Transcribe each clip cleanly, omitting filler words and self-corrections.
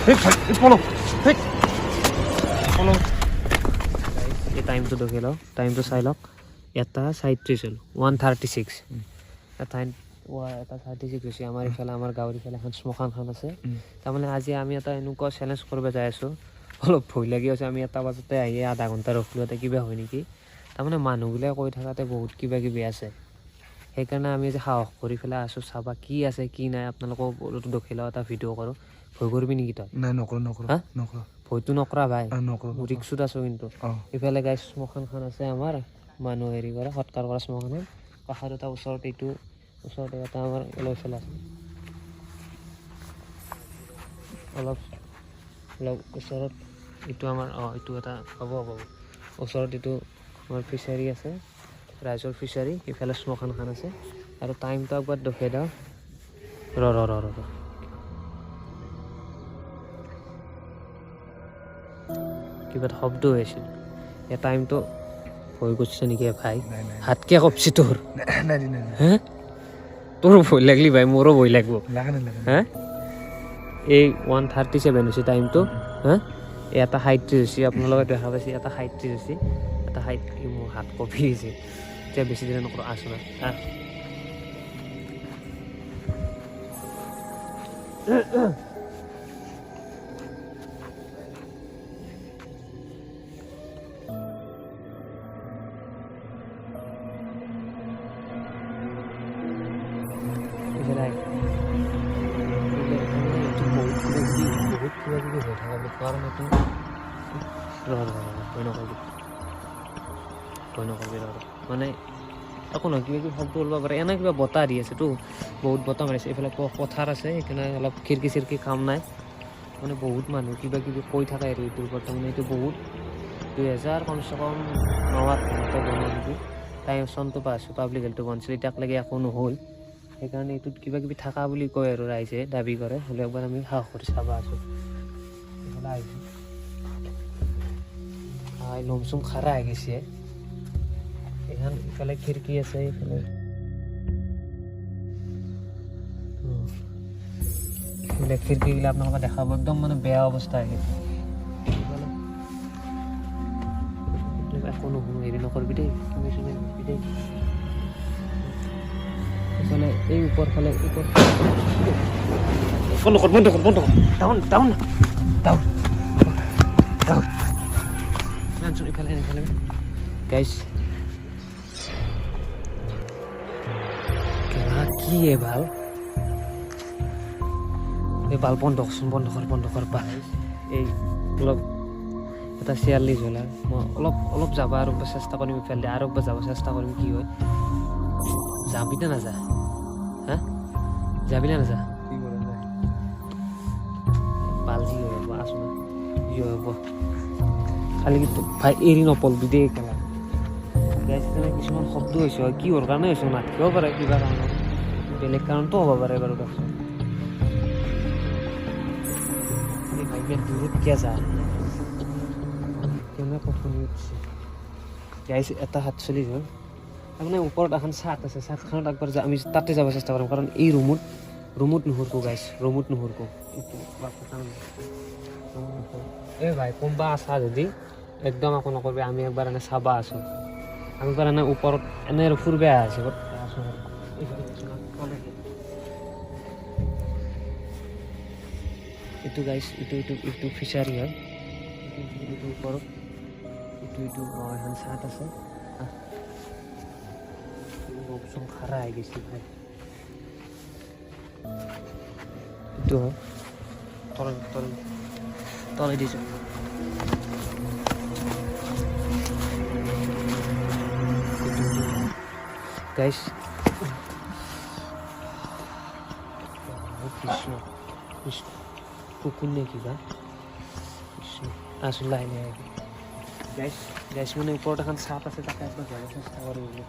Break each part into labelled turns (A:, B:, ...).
A: এই টাইমটো দেখি লওক, টাইমটো চাই লওক। 1:37 হ'ল, 1:36। এটা 1:36 হৈছে। আমাৰ ইফালে, আমাৰ গাঁৱৰ ইফালে এখন শ্মশানখন আছে। তাৰমানে আজি আমি এটা এনেকুৱা চেলেঞ্জ কৰিব যাই আছোঁ, অলপ ভয় লাগি আছে। আমি 1 বজাতে আহি আধা ঘণ্টা ৰখিলোঁ, এটা কিবা হয় নেকি। তাৰমানে মানুহগিলাই কৈ থাকাতে বহুত কিবা কিবি আছে, সেইকাৰণে আমি আজি সাহস কৰি পেলাই আছোঁ, চাবা কি আছে কি নাই। আপোনালোকক দেখি লওঁ, এটা ভিডিঅ' কৰোঁ। ভয় কৰিবি নেকি তই?
B: নাই, নকৰোঁ, নকৰোঁ।
A: হা?
B: নকৰোঁ।
A: ভয়টো নকৰা ভাই,
B: নকৰোঁ।
A: ৰিক্সত আছোঁ কিন্তু। ইফালে গাই শ্মশানখন আছে, আমাৰ মানুহ হেৰি কৰে, সৎকাৰ কৰা শ্মশানখন। কাষত এটা ওচৰত, এইটো ওচৰতে এটা আমাৰ লৈ পেলাই আছে। অলপ অলপ ওচৰত এইটো আমাৰ, এইটো এটা হ'ব, হ'ব, হ'ব। ওচৰত এইটো আমাৰ ফিচাৰী আছে, ৰাইজৰ ফিচাৰী। ইফালে শ্মশানখন আছে। আৰু টাইমটো একবাৰ দেখুৱাই দিওঁ। ৰ ৰ ৰ ৰ ৰ কিবা এটা শব্দ হৈ আছিল। এই টাইমটো ভয় কৰিছে নেকি ভাই? হাতকে কপছি তোৰ? হে, তোৰ ভয় লাগলি ভাই? মোৰো ভয় লাগব। হে, এই 1:37 হৈছে টাইমটো। হা, এই 1:37 হৈছে, আপোনালোকে দেখা পাইছে, 1:37 হৈছে। 1:37, মোৰ হাত কঁপি গৈছে। এতিয়া বেছি দেৰি নকৰোঁ, আছো না। আহ, ইফালে আহ। এইটো বহুত কিবা কিবি, বহুত কিবা কিবি হৈ থকা বুলি, কাৰণ এইটো, ৰ ৰ ৰ, ভয় নকৰিবি, ভয় নকৰিবি, ৰ ৰ। মানে একো নহয়, কিবা কিবি শব্দ ওলাব পাৰে। এনে কিবা বতাহ দি আছেতো, বহুত বতাহ মাৰিছে। এইফালে পথাৰ আছে, সেইকাৰণে অলপ খিৰিকী চিৰকি কাম নাই। মানে বহুত মানুহ কিবা কিবি কৈ থাকে আৰু এইটোৰ ওপৰত। তাৰমানে এইটো বহুত 2000 কমচে কম 9-8 মানতে বনোৱা নেকি, তাই চনটো পাইছোঁ। পাব্লিক হেল্থটো বনছিল, এতিয়ালৈকে একো নহ'ল। সেইকাৰণে এইটোত কিবা কিবি থকা বুলি কয় আৰু ৰাইজে দাবী কৰে। হ'লে একবাৰ আমি সাহস কৰি চাব আছোঁ। এইফালে আহিছোঁ, লোম চোম খাৰা হৈ গৈছে। এইখন ইফালে খিৰিকী আছে, এইফালে এইবিলাক খিৰিকীগিলা আপোনালোকে দেখাব, একদম মানে বেয়া অৱস্থা হৈ গৈছে। একো নুশুনো, হেৰি নকৰিবি দেই, তুমি চুমি নকৰিবি দেই। ইফালে এই ওপৰ ফালে, ওপৰ বন্ধ কৰ, বন্ধ কৰ, বন্ধ কৰ, ডাউন ডাউন ডাউন ডাউন। ইফালে ইফালে গাইছ, কি এ ভাল, এই বাল বন্ধ কৰচোন, বন্ধ কৰ, বন্ধ কৰ। বাল এই অলপ এটা চিয়াৰলি হ'ল। মই অলপ অলপ যাব আৰু চেষ্টা কৰিম, ইফালে আৰু একবাৰ যাব চেষ্টা কৰিম, কি হয়। যাবি নে নাযা? হা, যাবি নে নাযা? বাল যি হৈ হ'ব, আছো না, যি হ'ব। খালি কিন্তু ভাই এৰি নপলবি দেই কেলা। গাইছ, কিছুমান শব্দ হৈছে, কিহৰ কাৰণে হৈছে নাথাকিব পাৰে, কিবা কাৰণত, বেলেগ কাৰণটো হ'ব পাৰে বাৰু। দেখচোন, এই ভাই ইমান দূৰত কিয় যা? কেনে কঁপনি উঠছে গাইছ। 1:47 হ'ল। তাৰমানে ওপৰত এখন চাট আছে, চাটখনত একবাৰ আমি তাতে যাব চেষ্টা কৰিম, কাৰণ এই ৰুমত, ৰুমত নুহুৰকো গাইছ, ৰুমত নুহুৰকো। এই ভাই কোনোবা আছা যদি একদম একো নকৰিবি, আমি একবাৰ এনে চাবা আছোঁ। আমি একবাৰ এনে ওপৰত এনে আৰু ফুৰবে আছোঁ। এইটো গাইছ, এইটো এইটো এইটো ফিচাৰী হয়। এইটো ওপৰত এইটো এইটো এখন চাট আছে। লোকচোন খাৰা হৈ গৈছে ভাই। এইটো হয়, তলে তলে তলে দিছোঁ। গাইছ, কৃষ্ণ কৃষ্ণ, কুকুৰ নে কিবা, কৃষ্ণ। আচোন লাহে লাহে গাইছ। গাইছ, মানে ওপৰত এখন চাট আছে, তাতে একবাৰ যাব চেষ্টা কৰিম বোলো।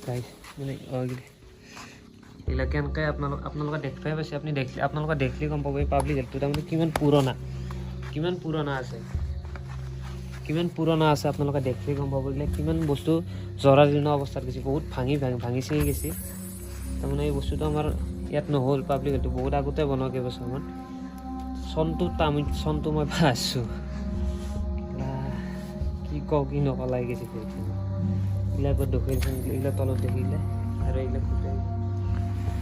A: গাইছ, মানে এইগিলা কেনেকৈ আপোনালোকে দেখুৱাই পাইছে, আপুনি দেখলি, আপোনালোকে দেখলি গম পাব এই পাব্লিক হেল্থটো তাৰমানে কিমান পুৰণা, কিমান পুৰণা আছে। কিমান পুৰণা আছে আপোনালোকে দেখিলে গম পাব। এইবিলাক কিমান বস্তু জৰাজীৰ্ণ অৱস্থাত গৈছে, বহুত ভাঙি ভাঙি ভাঙি ছিঙি গৈছে। তাৰমানে এই বস্তুটো আমাৰ ইয়াত নহ'ল, পাব্লিক হেল্থটো বহুত আগতে বনোৱা কেইবছৰমান। চনটো তামিল চনটো মই পাইছোঁ, কি কওঁ কি নকওঁ লাগি গৈছে। এইবিলাক একবাৰ দেখুৱাই দিছোঁ, এইবিলাক তলত দেখিলে আৰু এইবিলাক খুটাই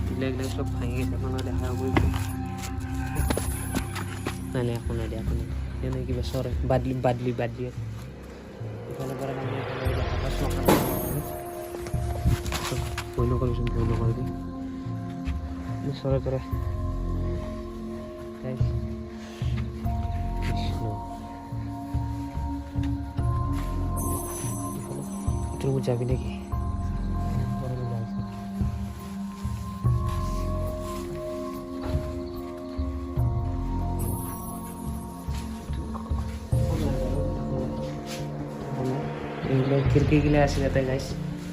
A: এইবিলাক এইবিলাক চব ভাঙি গৈছে, আপোনালোকে দেখা পাব এইবিলাক। নাই নাই, একো নাই দিয়া, একো নাই। এনে কিবা চৰে বাদলি বাদলি বাদলি ইফালৰ পৰা, তাৰমানে ইফালে দেখা পাই শ্মশান। ভয় নকৰিবিচোন, ভয় নকৰিবি। চৰে তৰে। Guys, Krishna. ইফালে এইটো ৰুমত যাবি নেকি? এইবিলাক খিৰিকীগিলা আছিল ইয়াতে গাইছ।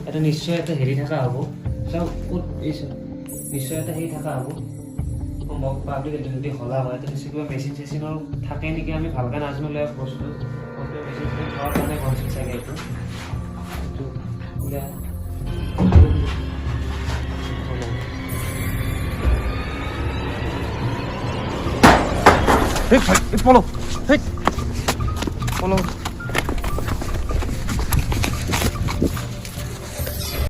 A: এটা নিশ্চয় এটা হেৰি থকা হ'ব, চাওক ক'ত এই চাওক। নিশ্চয় এটা হেৰি থকা হ'ব সম্ভৱ। পাব্লিক যদি হলা হয়, তেতিয়া নিশ্চয় কিবা মেচিন চেচিনৰ থাকে নেকি, আমি ভালকৈ নাজানো এইবিলাক বস্তু। মেচিন চেচিন থোৱাৰ কাৰণে বনছিল চাগে এইটো। এইটো কিবা হেই, পলো, হেই, পলো।